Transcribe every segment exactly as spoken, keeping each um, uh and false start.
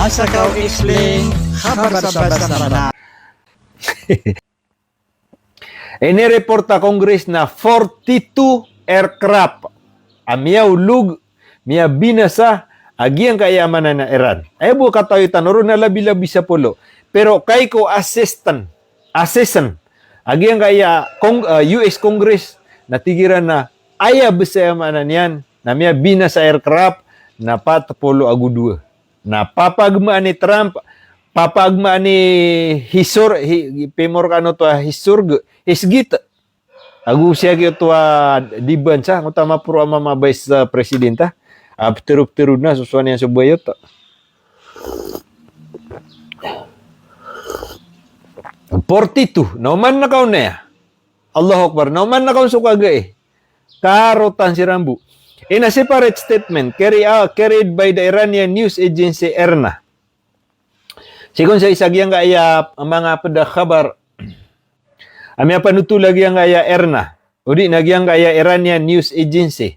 Asakaw Explain, khabar sa basa Banat. Inireport a Congress na forty-two aircraft a miyaolog, miyabinasa a giyangkaya maana niyan a Iran. Aya bo katawi tano ron na labi-labi sapolo. Pero kagiya ko assistant, assistant a giyangkaya Cong-, ah, U S Congress na tig iran na aya bes aya maana niyan na miyabinasa a aircraft na pat polo ago dowa. Na papaagmaan i Trump, papaagmaan i Hisor, hi, pimor kano to a Hisor, Hisgit. Ago siyagi oto a di bansa, angkoto a maporo a mama vice, ah, president, ah. A ptero-ptero na so sowaan iyan so bayot. Forty-two, na oman na kaon aya. Allahu Akbar, na oman na kaon so kagai. Karotan si Rambo. In a separate statement carry, ah, carried by the Iranian news agency IRNA. Sii kon sa isa giyangkaya manga pd a khabar a miyapanothol a giyangkaya IRNA, odi na giyangkaya Iranian news agency.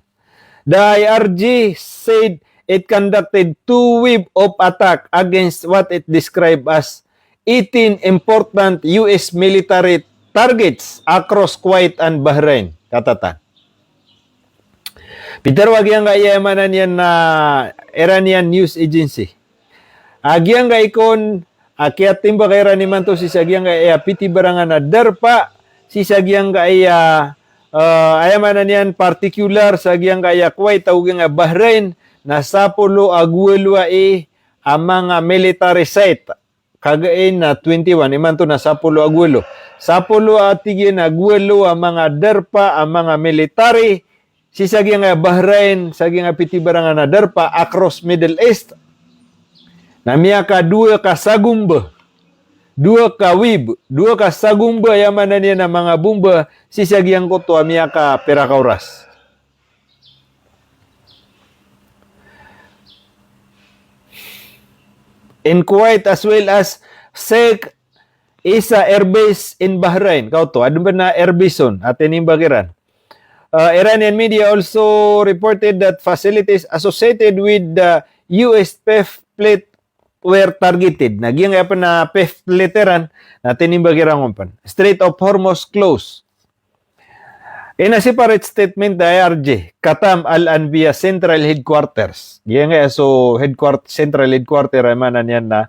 The I R G said it conducted two wave of attack against what it described as eighteen important U S military targets across Kuwait and Bahrain. Katatan. Pitharo a giyangkaya maana niyan na Iranian news agency a giyangkai kon a kiyatimbak iran imanto sii sa giyangkaya pitibarangan a darpa, sii sa giyangkaya, eh, aya maana niyan particular sa giyangkaya Kuwait ago giyangkaya Bahrain, na sapolo ago walo ai a manga military site. Kagai na twenty-one, imanto na sapolo ago walo. Sapolo a tig iyan ago walo a manga darpa a manga military, sii sa giyangkaya Bahrain, sa giyangkaya pitibarangan a darpa across Middle East. Na miyakadowa ka sagomba, dowa ka wave, dowa ka sagomba aya maana niyan a manga bomba, sii sa giyangkoto a miyakapira ka oras. In Kuwait as well as Sheikh Isa Air Base in Bahrain. Kaoto, adn pn a air base on a tinimbak iran. Uh, Iranian media also reported that facilities associated with the U S Fifth Fleet were targeted. Na giyangkaya pn a Fifth Fleet iran na tinimbak iran on pn. Strait of Hormuz closed. In a separate statement, the I R G, Qatam Al Anbiya Central Headquarters. Giyangkaya so headquart-, central headquarter aya maana niyan na,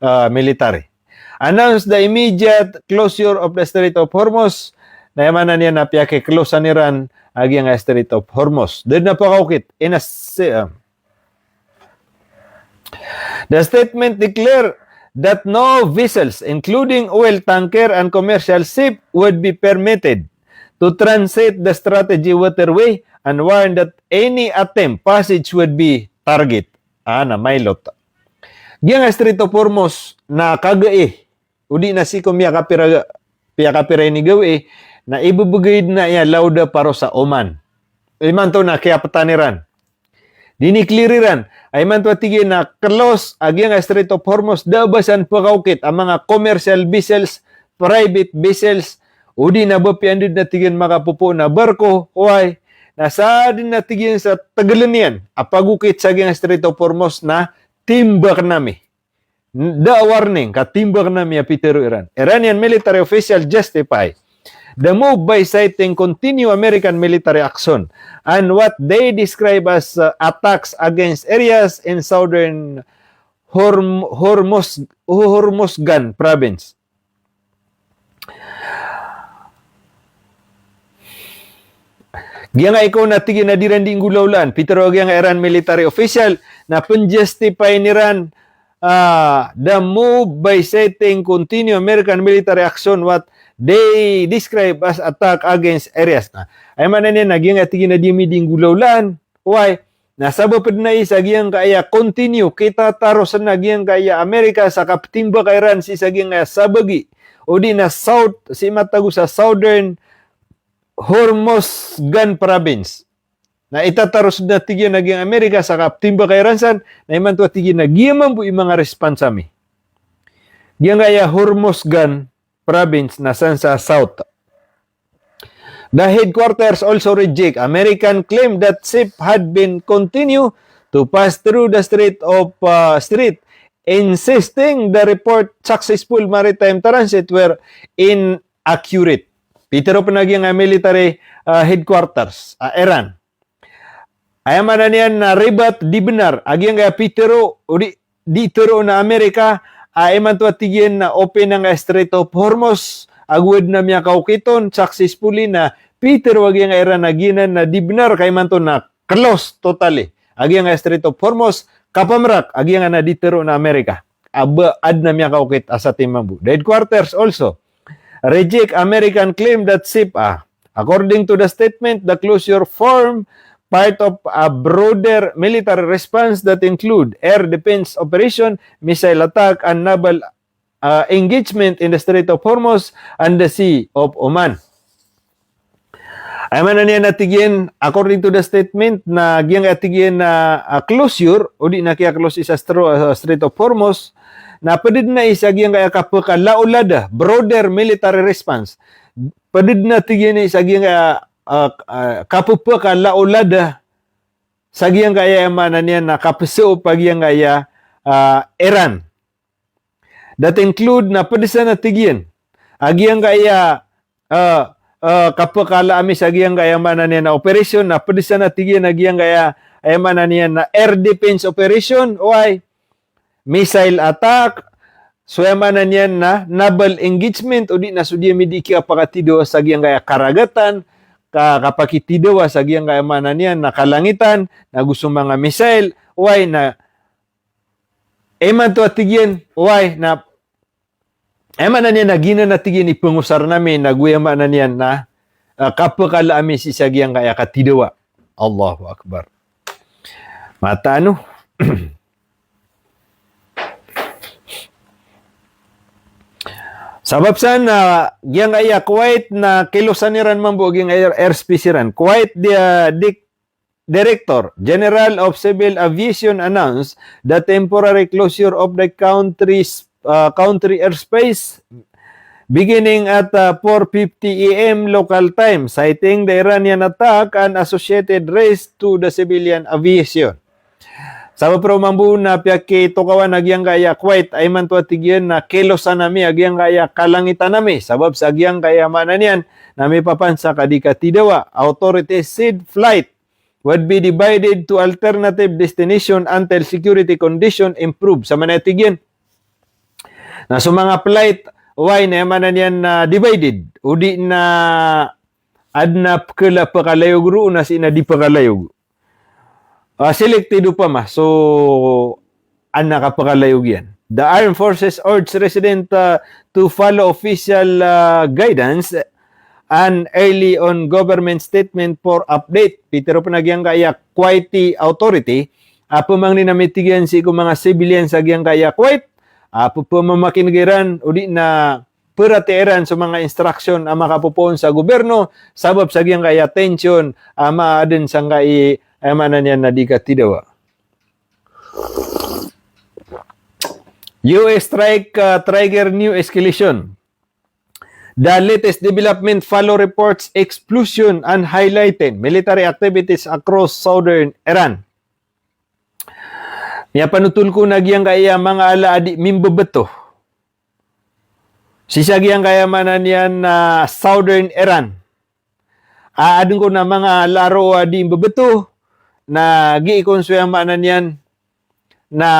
ah, military. Announced the immediate closure of the Strait of Hormuz. Na aya maana niyan na piyaki-close-an iran a giyangkaya Strait of Hormuz. Da dn a pakaokit. In a se-, ah, The statement declared that no vessels, including oil tanker and commercial ship, would be permitted to transit the strategic waterway and warned that any attempt passage would be target. Ah, na mailot. Giyangkaya Strait of Hormuz na kagai, odi na sii ko miyakapira, piyakapira ini gawii, na ibbgay dn aya law da paro sa Oman. Imanto na kiyaptan iran. Dini-clear iran a imanto a tig iyan a close a giyangkaya Strait of Hormuz, da ba san pkaokit a manga commercial vessels, private vessels, odi na ba piyandoy dn a tig iyan makapopoon a barko, oway, na sadn a tig iyan sa tgln iyan a pagokit sa giyangkaya Strait of Hormuz na timbakn ami. Da a warning ka timbakn ami a pitharo iran. Iranian military official justify the move by citing continue American military action and what they describe as, uh, attacks against areas in southern Horm-, Hormuz-, Hormozgan province. Giyangkai kon a tig iyan a di ran di nggolawlaan, pitharo a giyangkai Iran military official na pn-justify iran, ah, the move by citing continue American military action what they describe as attack against areas. Na aya maana niyan na giyangkai a tig iyan a di ami di nggolawlaan. Why? Na sabap dn aya sa giyangkaya continue, kitataros na giyangkaya Amerika sa kaptimbaka iran sii sa giyangkaya sabagi, odi na south, sii matago sa southern Hormozgan province. Na itataros dn a tig iyan a giyangkaya Amerika sa kaptimbaka iran san, na imanto a tig iyan a giya mambo i manga response ami. Giyangkaya Hormozgan province na san sa south. The headquarters also reject American claim that ship had been continue to pass through the Strait of, uh, Strait insisting the report successful maritime transit were inaccurate. Pitharo pn a giyangkaya military, ah, headquarters a Iran. Aya maana niyan na rebut, di bnar a giyangkaya pitharo, o di, di tharoon a Amerika a imanto a tig iyan na open angkaya Strait of Hormuz, ago adn a miyakaokit on successfully, na pitharo a giyangkaya Iran a giyanan na di bnar ka imanto na close totally a giyangkaya Strait of Hormuz, kapamrak a giyangkaya na di tharoon a Amerika a ba adn a miyakaokit a satiman bo. The headquarters also reject American claim that ship, ah, according to the statement, the closure form part of a broader military response that include air defense operation, missile attack, and naval, ah, engagement in the Strait of Hormuz and the Sea of Oman. Aya maana niyan na tig iyan, according to the statement, na giyangkaya tig iyan na, ah, closure, o di na kiya-close isa stro-, ah, Strait of Hormuz, na pd dn a isa giyangkaya kapkalaolad a broader military response. Pd dn a tig iyan isa giyangkaya, ah, ah, kapphakalaolad a sa giyangkaya, aya maana niyan na kapsaop a giyangkaya, ah, Iran. That include na pd san a tig iyan a giyangkaya, ah, ah, kapkala ami sa giyangkaya, aya maana niyan na operation, na pd san a tig iyan a giyangkaya, aya maana niyan na air defense operation, oway, missile attack, so aya maana niyan na naval engagement, o di na so di ami di kiyapakatidawa sa giyangkaya karagatan, ka, kapakitidawa sa giyangkaya, aya maana niyan na kalangitan, na go so manga missile, oway, na imanto a tig iyan, oway, na, aya maana niyan na giyanan a tig iyan i pangosarn ami, na go aya maana niyan na, ah, kapkala ami sii sa giyangkaya katidawa. Allahu Akbar. Mataan o. Sabap san na giyangkaya Kuwait na kilosan iran mambo giyangkaya air, airspace iran. Kuwait, the, ah, di-, Director General of Civil Aviation announced the temporary closure of the country's, uh, country airspace beginning at, uh, four fifty A M local time, citing the Iranian attack and associated risk to the civilian aviation. Sabap roo mambo na piyakitokawan a giyangkaya Kuwait a imanto a tig iyan na kilosan ami a giyangkaya kalangitan ami. Sabap sa giyangkaya, maana niyan na mipapansak a di katidawa. Authorities said flight would be diverted to alternative destination until security condition improve. Sa maana tig iyan na so manga flight, oway, na aya maana niyan na divided, o di na adn a pkhala-, pkhalayog roo na sii na di pkhalayog. Ah, selected opama so adn a kaphakhalayog iyan. The Armed Forces urge resident, uh, to follow official, uh, guidance and rely on government statement for update. Pitharo pn a giyangkaya Kuwaiti authority a pmangnin ami tig iyan sii ko manga civilians a giyangkaya Kuwait a pphamakin'g iran o di na pharatiyaya iran so manga instruction a makapopoon sa gobyerno, sabap sa giyangkaya tension a maadn sangkai, aya maana niyan na di katidawa. U S strike, uh, trigger new escalation. The latest development follow reports explosion and highlighting military activities across southern Iran. Miyapanotol ko na giyangkaya manga ala a di mimbebetho sii sa giyangkaya, maana niyan, na southern Iran. A adn kon a manga ala roo a di mbebetho, na gii kon so, aya maana niyan, na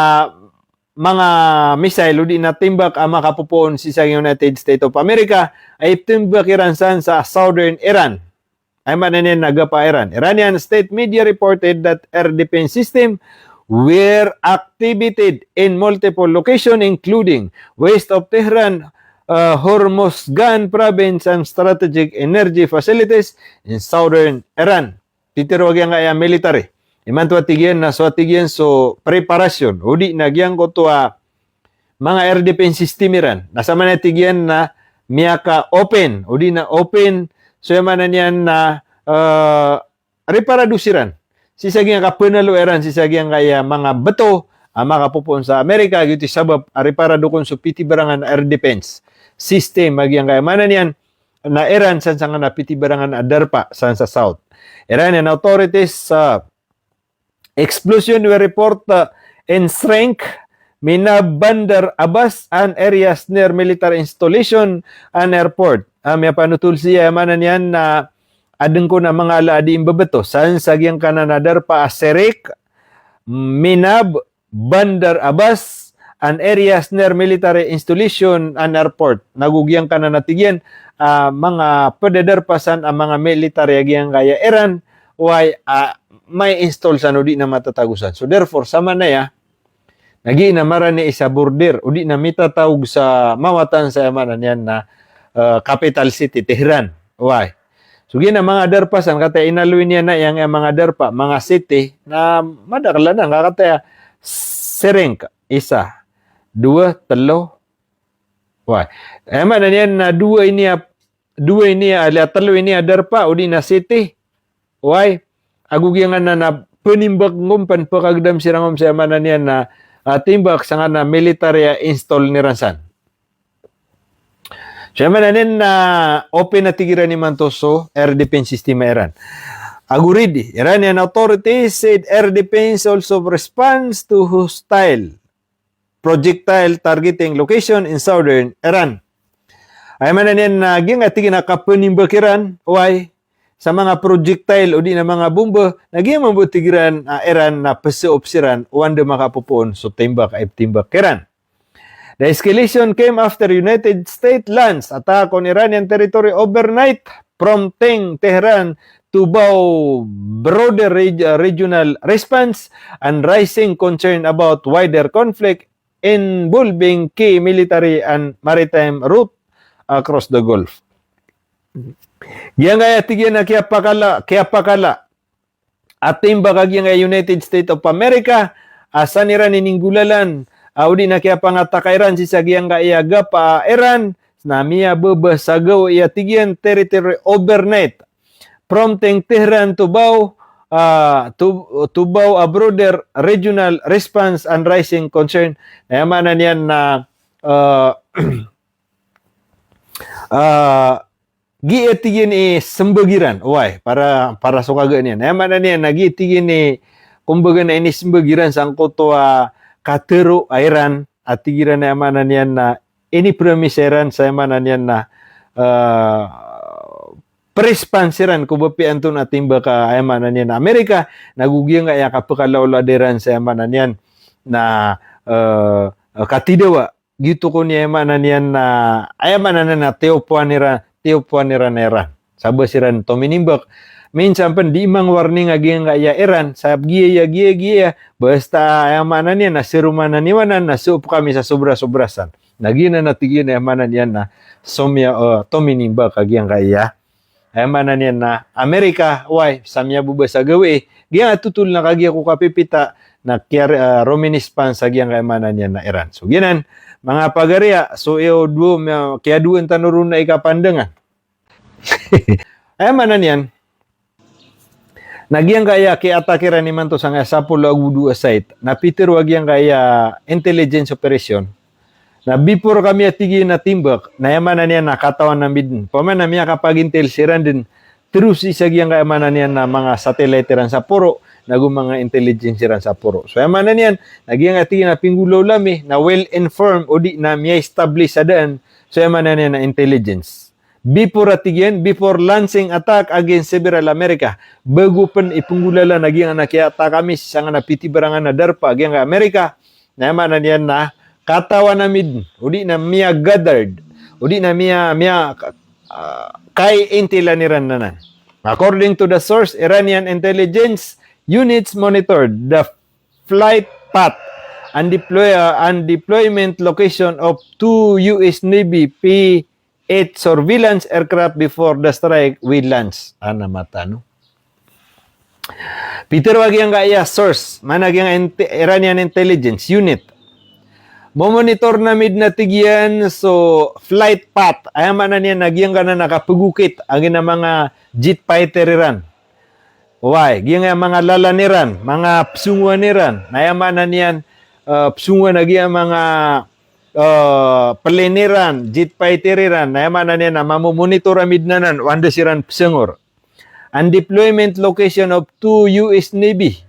manga missile o di na timbak a makapopoon sii sa United States of America a iptimbak iran san sa southern Iran. Aya maana niyan na gapa Iran. Iranian state media reported that air defense system were activated in multiple location, including west of Tehran, uh, Hormozgan province, and strategic energy facilities in southern Iran. Pitharo a giyangkaya military. Imanto a tig iyan na so, a tig iyan, so preparation o di na giyangkoto a manga air defense system iran. Na sa maana, tig iyan, na miyaka-open o di na open, so aya maana niyan na, eh, reparado siran sii sa giyangkaya kapnaloa iran sii sa giyangkaya manga betho a makapopoon sa Amerika, giyoto i sabap a reparado kon so pithibarangan a air defense system a giyangkaya, maana niyan, na Iran san sangkanan a pithibarangan a darpa san sa south. Iranian authorities, ah, explosion were report, ah, in strength Minab Bandar Abbas and areas near military installation and airport. Ah, miyapanotol sii, aya maana niyan na adn kon a manga ala a dii mbebeto san sa giyangkanan a darpa a Sirik, Minab, Bandar Abbas, and areas near military installation and airport. Nago giyangkanan a tig iyan, ah, manga ped a darpa san a manga military a giyangkaya Iran, oway, ah, mai-install san odi na matatago san. So therefore, sa maana aya, na giya na marani isa border, odi na mitatago sa mawatan sa aya maana niyan na, eh, capital city, Tehran. Oway. So giya na manga darpa san, kataya inaloy niyan na aya manga darpa, manga city, na madakl anan, ka kataya Sirik, isa, dowa, telo. Oway. Aya maana niyan na dowa ini a, dowa ini a, ala telo ini a darpa, odi na city. Oway, ago giyangkanan a penimbak ngom pen pekagedam siran ngom sa aya maana niyan na, ah, timbak sangkanan a military a install iran san. So aya maana niyan na open a tig iran imanto so air defense system a Iran. Ago ridi, Iranian authorities said air defense also responds to hostile projectile targeting location in southern Iran. Aya maana niyan na giyangkai a tig iyan a kapenimbak iran, oway, sa manga projectile odi na manga bomba, na giya mambo tig iran a Iran na peseop siran o anda makapopoon so timbak a iptimbak iran. The escalation came after United States launched attack on Iranian territory overnight, prompting Tehran to vow broader reg-, regional response and rising concern about wider conflict involving key military and maritime route across the Gulf. Giyangkaya tig iyan a kiyapakala, kiyapakala a timbak a giyangkaya United States of America, a san iran ininggolalan, a odi na kiyapangataka iran sii sa giyangkaya gapa a Iran, na miyababa sa gawii a tig iyan territory overnight, prompting Tehran to vow, ah, to, to vow a broader regional response and rising concern. Na aya maana niyan na, ah, ah, giya tig iyan i sembag iran. Oway, para, para so kaga niyan. Aya maana niyan na giya tig iyan i, kumbaga na inisembag iran sangkoto a katero a Iran, a tig iran aya maana niyan na inipromise iran sa aya maana niyan na, eh, peresponse iran ko ba piya antonaa a timbak a aya maana niyan na Amerika, na go giyangkaya kapekalaolad iran sa aya maana niyan na, eh, katidawa. Giyoto kon i aya maana niyan na, aya maana niyan na tiyopoan iran, tiyopoan iran a Iran. Sa ba siran tominimbak. Minsan pen dii mang-warning a giyangkaya Iran, sa giya, giya, giya, basta aya maana niyan na seromanan i wanan, na seop kami sa sobra-sobra san. Na giyanan a tig iyan a aya maana niyan na somiya, eh, tominimbak a giyangkaya, aya maana niyan na Amerika, oway, sa miyababa sa gawii. Giyangkaya totol na kagiya ko kapipita na kiya, ah, rominispan sa giyangkaya maana niyan na Iran. So giyanan, manga pagariya, so iyo dowa, miya, kiyadowan tano ron a ikapandangan. Aya maana niyan na giyangkaya ki-attack iran imanto sangkaya sapolo ago dowa a site, na pitero a giyangkaya intelligence operation, na before kami a tig iyan a timbak, na aya maana niyan na katawan ami den. Opama na miyakapag-intel siran den, through sii sa giyangkaya maana niyan na manga satellite iran sa poro, na go manga intelligence iran sa poro. So aya maana niyan na giyangkaya tig iyan a pinggolawla ami, na well informed, odi na miya-establish sa daan so aya maana niyan na intelligence. Before a tig iyan, before launching attack against several America. Bago pen ipnggolalan a giyangkanan a ki-attack ami sii sangkanan a pitibarangan a darpa a giyangkaya Amerika, na aya maana niyan na katawan ami den, odi na miya-gathered, odi na miya, miya, ah, kai-intilan iran anan. According to the source, Iranian intelligence units monitored the flight path and deploy, uh, and deployment location of two U S Navy P eight surveillance aircraft before the strike we launched. Ana matano. Pitero a giyangkaya source, maana giyangkaya inte-, Iranian intelligence unit. Momonitor ami den a tig iyan so flight path. Aya maana niyan na giyangkanan a kapegokit a giyangkaya manga jet fighter iran. Oway, giyangkaya manga lalan iran, manga pesongowan iran. Na aya maana niyan, eh, pesongowan a giyangkaya manga, eh, plane iran, jet fighter iran. Na aya maana niyan na mamomonitor ami den anan o anda siran pesengor. And deployment location of two U S Navy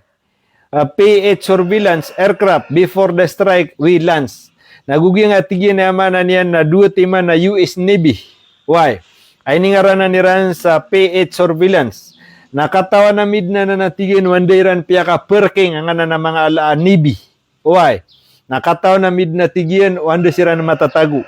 ah, P eight surveillance aircraft before the strike, we launch. Na go giyangkai a tig iyan a aya maana niyan na dowa timan a U S Navy. Wai. A iningaran iran sa P eight surveillance. Na katawan ami dn anan a tig iyan o anda iran piyakaparking angkanan a manga ala a Navy. Wai. Na katawan ami dn a tig iyan o anda siran matatago.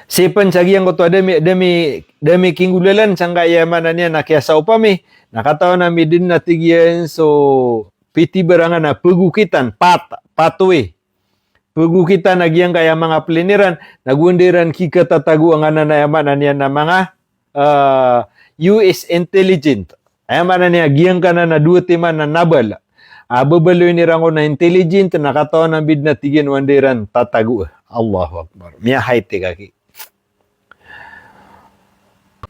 Sii pn sa giyangkoto a da mi, da mi, da mi kinggolalan sangkai a aya maana niyan na kiyasaop ami, na katawan ami dn a tig iyan so pitibarangan a pagokitan, path, pathway. Pagokitan a giyangkai a manga plane iran, na go anda iran kikatatago angkanan a aya maana niyan na manga, ah, U S intelligence. Aya maana niyan a giyangkanan a dowa timan a naval a babaloyin iran ko na intelligence, na katawan ami dn a tig iyan o anda iran tatago. Allahu Akbar. Miya-high-tech aki.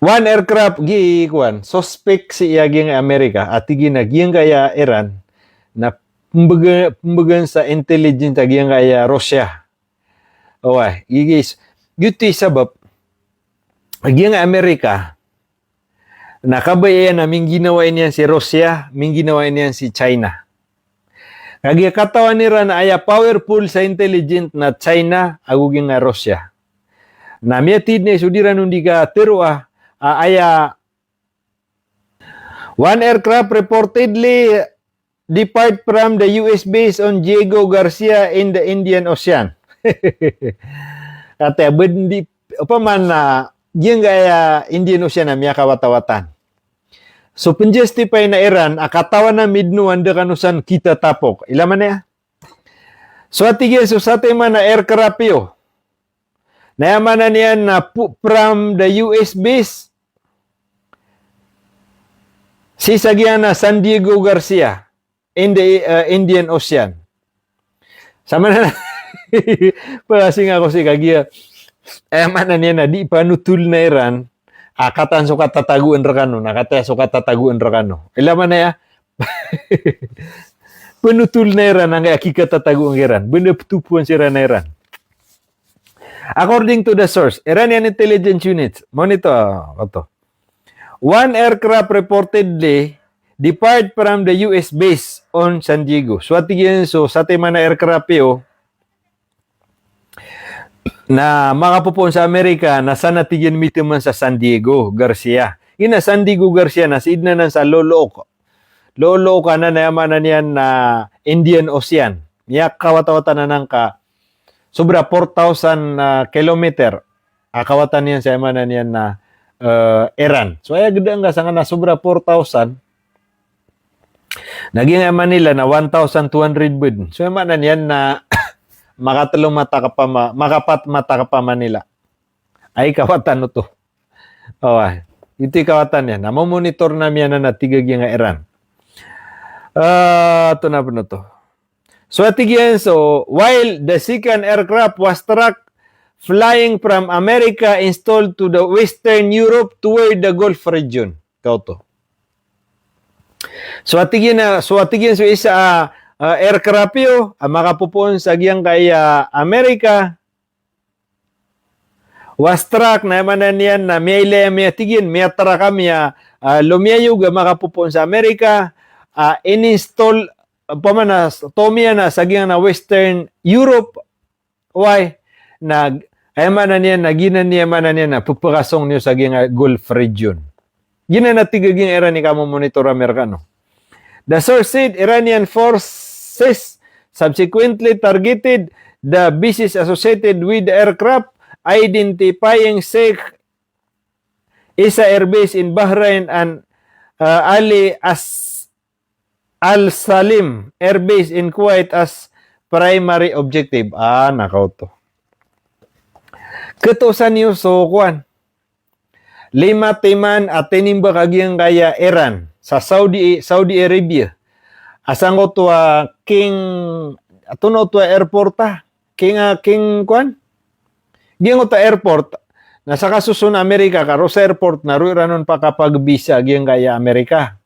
One aircraft gi kowan, suspect sii a giyangkai a Amerika, a tig iyan a giyangkai a Iran, na pmbga-, pmbgan sa intelligence a giyangkai a Russia. Oway, giya, giyoto i sabap a giyangkai a Amerika, na kabaya iyan a mingginawai niyan si Russia, mingginawai niyan si China. Kagiya katawan iran a aya powerful sa intelligence na China ago giyangkai a Russia. Na miyatid na i so di ran on di katharoa, a, aya. One aircraft reportedly depart from the U S base on Diego Garcia in the Indian Ocean. Kataya, ba di, opama na giyangkai a Indian Ocean a miyakawatawatan. So pnjustify na Iran a katawan ami dn o anda kano san kitatapok. Ilay man aya. So a tig iyan so satiman a aircraft iyo, na aya maana niyan na pu-, from the U S base sii sa giyangkanan a San Diego Garcia in the, uh, Indian Ocean. Sa maana na, plasing ako sii kagiya, aya maana niyan na di panothol na Iran a kataan so katatagoan rkano, na kataan so katatagoan rkano. Ilay man aya. Panothol na Iran angkai a kikatatagoan kiran. Ba da ptopoan siran a Iran. According to the source, Iranian intelligence unit, monitor, oto. One aircraft reportedly depart from the U S base on San Diego. So a tig iyan so satiman a aircraft iyo, na makapopoon sa Amerika, na san a tig iyan mitaman sa San Diego Garcia. Ino a San Diego Garcia na sii dn anan sa lolook. Lolook anan a aya maana niyan na Indian Ocean. Miyakawatawatan anan ka sobra four thousand, ah, kilometer a kawatan iyan sa aya maana niyan na, eh, Iran. So aya gdang ka sangkanan a sobra four thousand, na giyangkai a Manila na one thousand two hundred bdn. So aya maana niyan na makatlo mata ka pa Ma-, makapat mata ka pa Manila. Ay kawatan oto. Oway. Ito i kawatan iyan. Na momonitor na miyanan a tig a giyangkai a Iran. Ah, oto na pn oto. So a tig iyan so, while the second aircraft was tracked flying from America installed to the Western Europe toward the Gulf region. Kaoto. So a tig iyan a, so a tig iyan so isa a, a, aircraft iyo a makapopoon sa giyangkai a Amerika, was tracked, na aya maana niyan na miyailay ami a tig iyan, miyatrack ami a, ah, lomiyayog a makapopoon sa Amerika, ah, ininstall, opama na, tomiyan na sa giyangkanan a Western Europe, oway, na, aya maana niyan na giyanan i aya maana niyan na pphakasong niyo sa giyangkai a Gulf region. Giyanan a tig a giyangkai a Iran i kamomonitor ami rkano. The source said Iranian forces subsequently targeted the bases associated with the aircraft, identifying Sheikh Isa Air Base in Bahrain and, uh, Ali As-, Al Salim Air Base in Kuwait as primary objective. Ah, na kaoto. Katosan iyo so kowan. Lima timan a tinimbak a giyangkaya Iran sa Saudi, Saudi Arabia. A sangkoto a King, antonaa oto a airport a? King, ah, King kowan? Giyangkoto a airport na sa kasoson a Amerika ka roo sa airport na roo iran on pakapagvisa giyangkaya Amerika.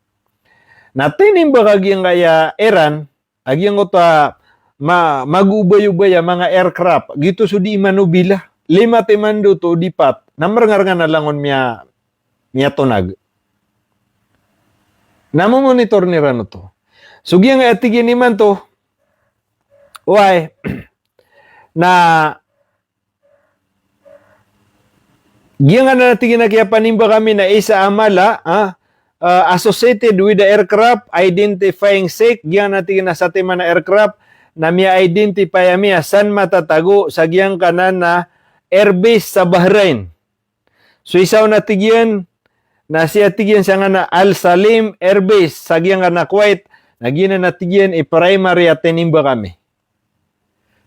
Na tinimbak a giyangkaya Iran a giyangkoto a ma-, magoobay-obay a manga aircraft, giyoto so dii manobila. Lima timan oto o di pat, na marnga-rnga na langon miya-, miyatonag. Na momonitor iran oto. So giyangkaya tig iyan imanto, oway, na giyangkanan a tig iyan a kiyapanimba kami na isa a mala, ah, ah, associated with the aircraft identifying site, giyangkanan a tig iyan a satiman a aircraft na miya-identify ami a san matatago sa giyangkanan a airbase sa Bahrain. So isa on a tig iyan, na siya tig iyan sangkanan a Al Salim Airbase sa giyangkanan a Kuwait, na giyanan a tig iyan i primary a tinimba kami.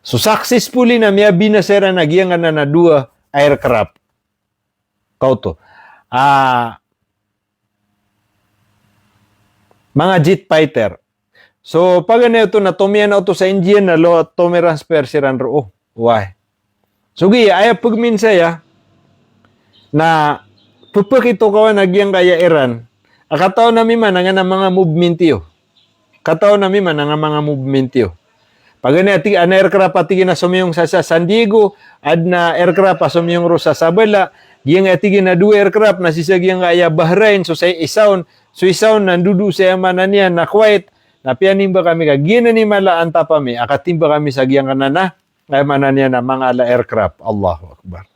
So successfully na miyabinasa iran a giyangkanan a dowa a aircraft. Kaoto. Ah, manga jet fighter. So paganay oto na tomiyan oto sa Indian na lo tomiran spare siran roo. Oway. So giya aya pagminsa aya na pepekito kawan a giyangkaya Iran a katawan ami man angkanan a manga movement iyo. Katawan ami man angkanan a manga movement iyo. Paganay a tig iyan a aircraft a tig iyan a somiyong sa, sa San Diego, adn a aircraft a somiyong roo sa Sabala, giyangkaya tig iyan a dowa aircraft na sii sa giyangkaya Bahrain, so sa isa on, so isa on na ndodo sa aya maana niyan na Kuwait, na piyanimba kami ka giyanan i mala a antap ami a katimba kami sa giyangkanan a, aya maana niyan na manga ala aircraft. Allahu Akbar.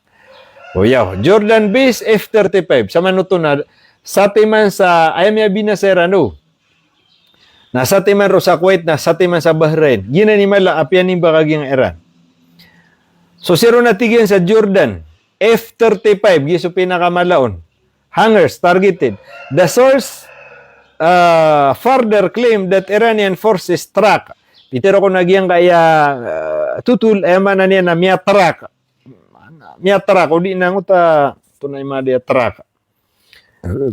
O ya, Jordan base F thirty-five. Samanoto na satiman sa, aya miyabinasa iran o. Na satiman roo sa Kuwait, na satiman sa Bahrain. Giyanan i mala a piyanimba ka giyangkaya Iran. So siran a tig iyan sa Jordan, F thirty-five, giya so pinakamala on. Hangars targeted. The source, uh, further claim that Iranian forces track. Pitharo ko na giyangkaya, uh, totol, aya maana niyan na miyatrack. Miyatrack, o di na ngoto, tonaa i maana niyan a track.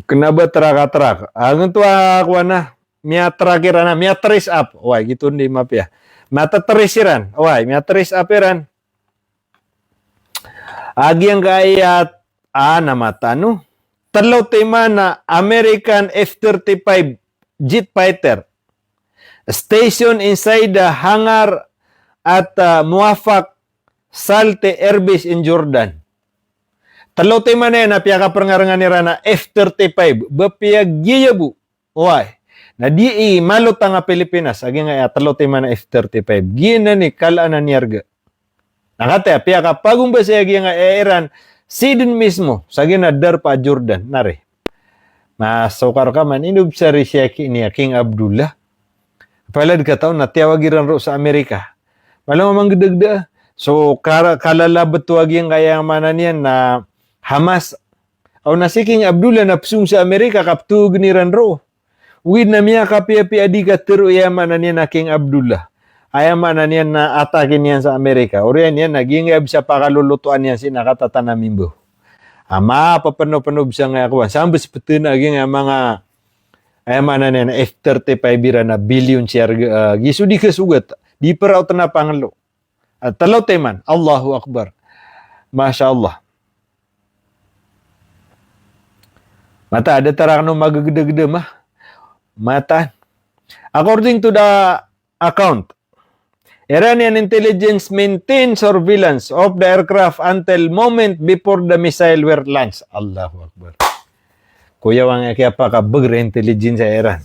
Kena ba track a track. Angkoto a kowan a miyatrack iran a, miyatrace up. Oway, giyoto di mapiya. Miyatrace iran. Oway, miyatrace up iran a giyangkaya, ah, na mataan o. Telo timan a American F thirty-five jet fighter stationed inside the hangar at, uh, Muwaffaq Salti Airbase in Jordan. Telo timan aya na piyakaperengarengan iran a F thirty-five, ba piyagiya bo. Oway. Na di i malo tanga Pilipinas a giyangkaya telo timan a F thirty-five. Giyanan i kalaan a niyarga. Na katii a piyakapagombasa iyan a giyangkaya Iran, sii den mismo sa giyanan a darpa a Jordan. Na ri. Masokar ka man, inobsar i siya ki, niyan a King Abdullah. Palad kataw na tiyawag iran roo sa Amerika. Malo a manggedageda. So, kara-, kalalabat o a giyangkaya maana niyan na Hamas. Aw na si King Abdullah na pesong sa Amerika, kapetogen iran roo. Ogaid na miyakapiyapiya a di katero aya maana niyan a King Abdullah. Aya maana niyan na atake niyan sa Amerika. Oriyan iyan na giyangkaya bes a pakalolotoan iyan sii na katatanami mbo. Ama, papenopeno bes angkaya kowan. Sambes peten a giyangkaya manga, aya maana niyan na F thirty-five iran a billion siyar, ah, giya so di kasogat. Di peraot na pangelo. Ah, telo timan. Allahu Akbar. Masha Allah. Mataan, da taraken o magegedegede ma. Mataan. According to the account, Iranian intelligence maintained surveillance of the aircraft until moment before the missile were launched. Allahu Akbar. Koya wang kiyapakabeger a intelligence a Iran.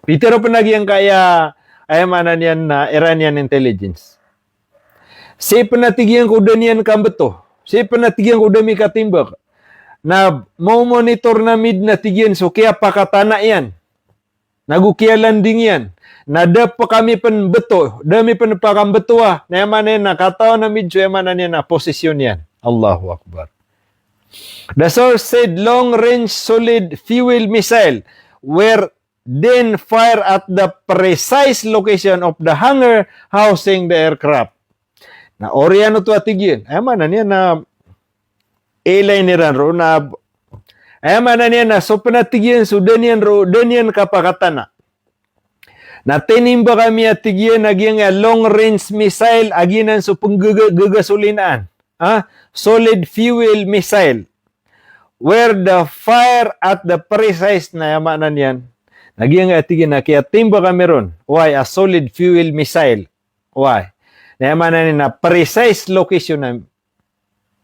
Pitharo pen a giyangkaya, aya maana niyan na Iranian intelligence. Sii pen a tig iyan ko da niyan kambeto. Sii pen a tig iyan ko da mi katimbak. Na momonitor ami den a tig iyan so kiyapakatana iyan. Nago kiyalanding iyan. Na da pen kami pen beto, da mi pen pakambeto a. Na aya maana niyan na katawan ami den so aya maana niyan na posisyon iyan. Allahu Akbar. The source said long-range solid fuel missile were then fire at the precise location of the hangar housing the aircraft. Na oriyan oto a tig iyan, aya maana niyan na ilay niran roo na, aya maana niyan na so pen a tig iyan so da niyan roo, da niyan kapakatana. Na tinimbak ami a tig iyan a giyangkaya long range missile a giyanan so penggaga-, gagasolinaan. Ha? Solid fuel missile. Where the fire at the precise, na aya maana niyan na giyangkaya tig iyan a kiyatimbak ami ron. Oway, a solid fuel missile. Oway. Na aya maana niyan na precise location na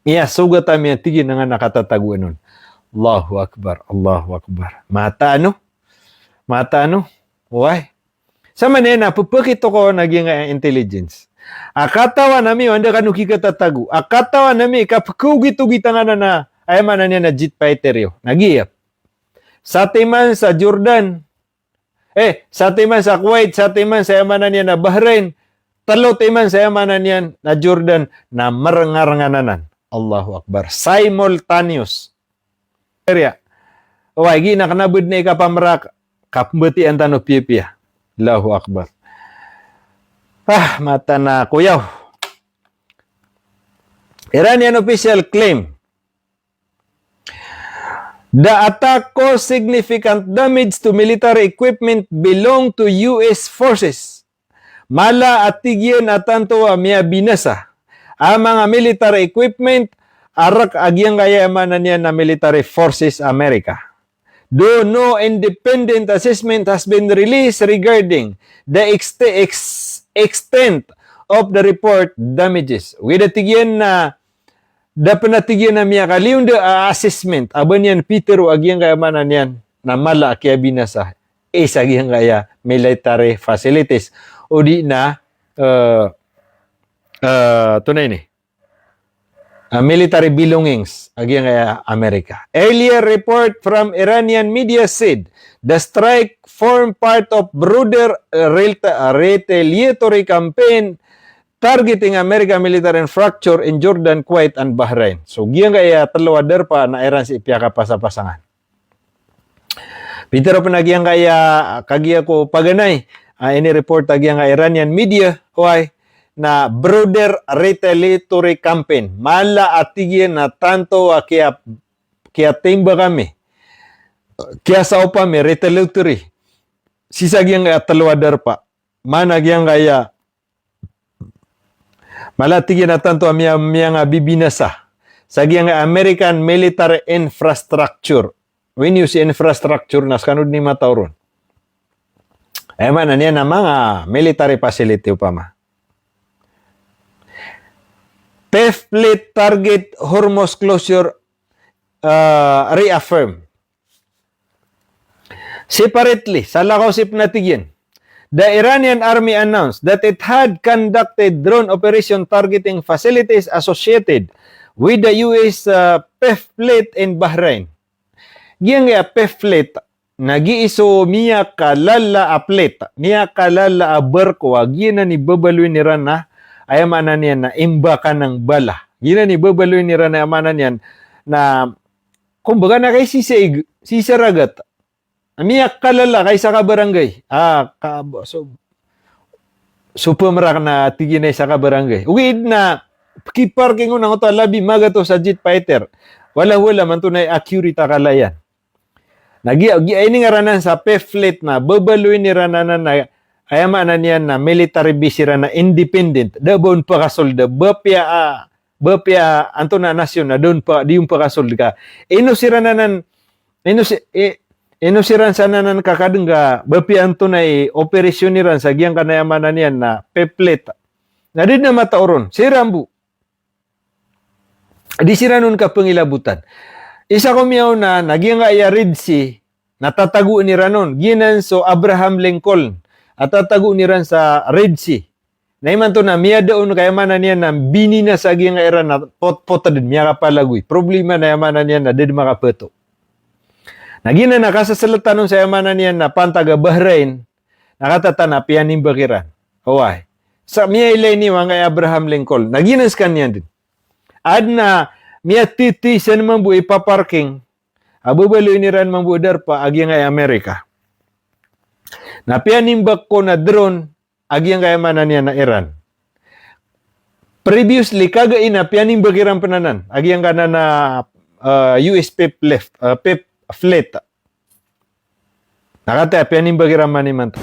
miyasogat ami a tig iyan a nga na katatagoan on. Allahu Akbar, Allahu Akbar. Mataan o. Mataan o, oway. Samanaya na pepakitokawan a giyangkaya intelligence. A katawan ami o anda kano kikatatago. A katawan ami i kapekogitogi tanganan a, aya maana niyan na jet fighter iyo. Na giya. Satiman sa Jordan. Eh, satiman sa Kuwait, satiman sa aya maana niyan na Bahrain. Telo timan sa aya maana niyan na Jordan na merengarengan anan. Allahu Akbar. Simultaneous. Kariya. Oway, giya na kena bo den i kapamerak, kapembetiyaan tano piyapiya. Allahu Akbar. Ah, mataan a koyaw. Iranian official claim the attack caused significant damage to military equipment belong to U S forces. Mala a tig iyan a tanto a miyabinasa a manga military equipment a rek a giyangkaya aya maana niyan na military forces America. Though no independent assessment has been released regarding the ext-, ex-, extent of the report damages. Ogaid a tig iyan na da pen a tig iyan a miyakaliyo anda a assessment a ba niyan pitharo a giyangkaya maana niyan na mala a kiyabinasa isa giyangkaya military facilities. O di na, eh, eh, antonaa ini? Ah, military belongings a giyangkaya America. Earlier report from Iranian media said the strike formed part of broader, uh, reta-, retaliatory campaign targeting American military infrastructure in Jordan, Kuwait, and Bahrain. So, giyangkaya telo a darpa na Iran sii piyakapasapasangan. Pitharo pen a giyangkaya, kagiya ko paganay, ah, ini report a giyangkaya Iranian media, oway, na broader retaliatory campaign. Mala a tig iyan na tanto a kiya, kiyatimbak ami, kiyasaop ami, retaliatory. Sii sa giyangkaya telo a darpa. Maana giyangkaya Mala tig iyan a tanto a miya, miyangabibinasa sa giyangkaya American military infrastructure. When you say infrastructure, na sekano den i mataw ron. Aya maana niyan na manga military facility opama. Fifth Fleet target Hormuz closure, uh, reaffirm. Separately, salakaw sii pen a tig iyan, the Iranian army announced that it had conducted drone operation targeting facilities associated with the U S, uh, Fifth Fleet in Bahrain. Giyangkaya Fifth Fleet, na giya so miyakalala a fleet, miyakalala a barko a giyanan i babaloyin iran a, aya maana niyan na imbakan ng bala. Giyanan i babaloyin iran a, aya maana niyan na Kumbaga na kay sii sa ig-, sii sa ragat. Miyakalala kay sa kabarangay. Ah, ka, so, so pemerak na tig iyan a isa kabarangay. Ogaid na, pekiparking on angkoto a labi magatos a jet fighter. Wala, wala man to na accurate a kala iyan. Na giya, giya ini ngaran anan sa Fifth Fleet na, babaloyin iran anan na, aya maana niyan na military base iran na independent. Da ba on pakasold, ba piya, ah, ba piya antonaa a nasyon na da on pa, di on pakasold ka. Ino siran anan, ino si, i, ino siran san anan kakadeng ka, ba piya antonaa i operasyon iran sa giyangkanan a aya maana niyan na Fifth Fleet. Na di den a mataw ron, siran bo. Di siran on kapengilabotan. Isa ko miyaona, na giyangkaya Red Sea, na tatagoon iran on. Giyanan so Abraham Lincoln a tatagoon iran sa Red Sea. Na imanto na miyada on ka aya maana niyan na bininasa giyangkaya iran na pot-, poteden, miyakapalagoy. Problema na aya maana niyan na da den makapeto. Na giyanan a kaseseletan on sa aya maana niyan na pantag a Bahrain, na katatan a piyanimbak iran. Oway. Sa miyailay niyo angkaya Abraham Lincoln. Na giyanan sekaniyan den. Aden a miyatiti san mambo i paparking a babaloyin iran mambo a darpa a giyangkaya Amerika. Na piyanimbak kon a drone a giyangkaya maana niyan na Iran. Previously, kagiya na piyanimbak iran pen anan a giyangkanan a, ah, U S Fifth Fleet, ah, Fifth Fleet. Na katii a piyanimbak iran man imanto.